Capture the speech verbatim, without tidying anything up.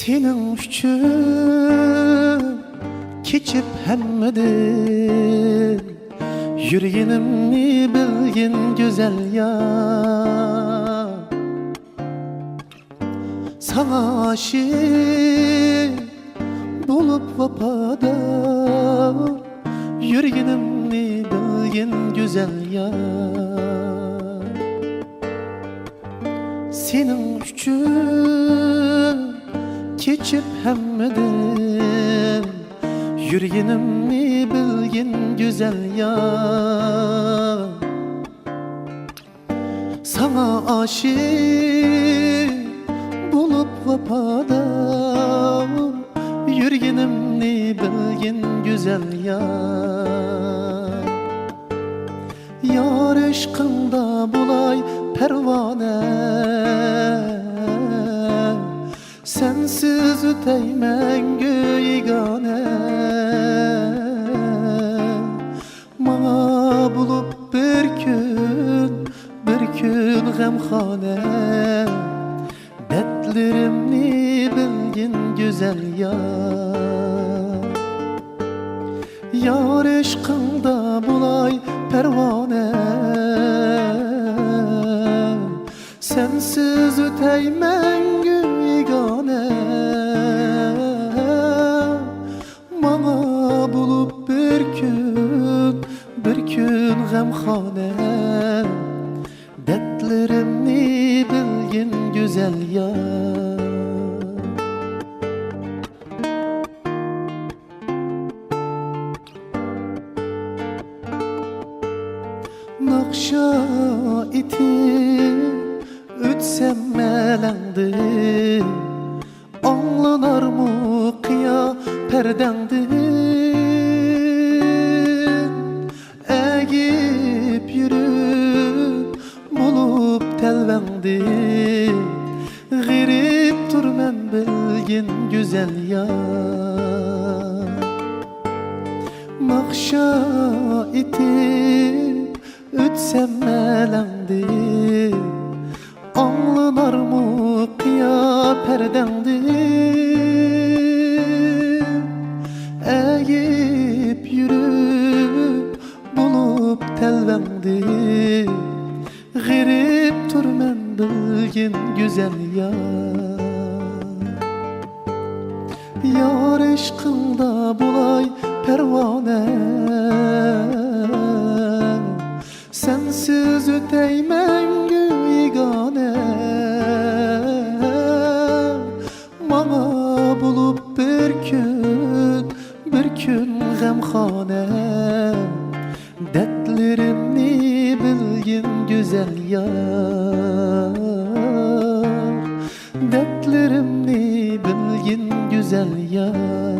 سېنىڭ ئۈچۈن كېچىپ ھەممىدىن، يۈرگىنىمنى بىلگىن گۈزەل يار. ساڭا ئاشىق بولۇپ ۋاپادار، يۈرگىنىمنى بىلگىن گۈزەل يار. سېنىڭ ئۈچۈن كېچىپ ھەممىدىن، يۈرگىنىمنى بىلگىن گۈزەل يار. ساڭا ئاشىق بولۇپ ۋاپادار، يۈرگىنىمنى بىلگىن گۈزەل يار. يار ئىشقىڭدا بولاي پەرۋانە، سەنسىز ئۆتەي مەڭگۈ يېگانە. ماڭا بولۇپ بىر كۈن، بىر كۈن غەمخانە، دەردلىرىمنى بىلگىن گۈزەل يار. يار ئىشقىڭدا بولاي پەرۋانە، سەنسىز ئۆتەي مەڭگۈ يېگانە. ماڭا بولۇپ بىر كۈن، بىر كۈن غەمخانە، دەردلىرىمنى بىلگىن گۈزەل يار. ناخشا ئېيتىپ ئۆتسەم ئەلەڭدىن، ئاڭلىنارمۇ قىيا پەردەڭدىن؟ ئەگىپ يۈرۈپ بولۇپ تەلۋەڭدىن، غېرىب تۇرمەن بىلگىن گۈزەل يار. ناخشا ئېيتىپ ئۆتسەم ئەلەڭدىن، ئاڭلىنارمۇ قىيا پەردەڭدىن؟ ئەگىپ يۈرۈپ بولۇپ تەلۋەڭدىن، غېرىب تۇرمەن بىلگىن گۈزەل يار. يار ئىشقىڭدا بولاي پەرۋانە، سەنسىز ئۆتەي مەڭگۈ يېگانە. ماڭا بولۇپ بىر كۈن، بىر كۈن غەمخانە، دەردلىرىمنى بىلگىن گۈزەل يار، دەردلىرىمنى بىلگىن گۈزەل يار.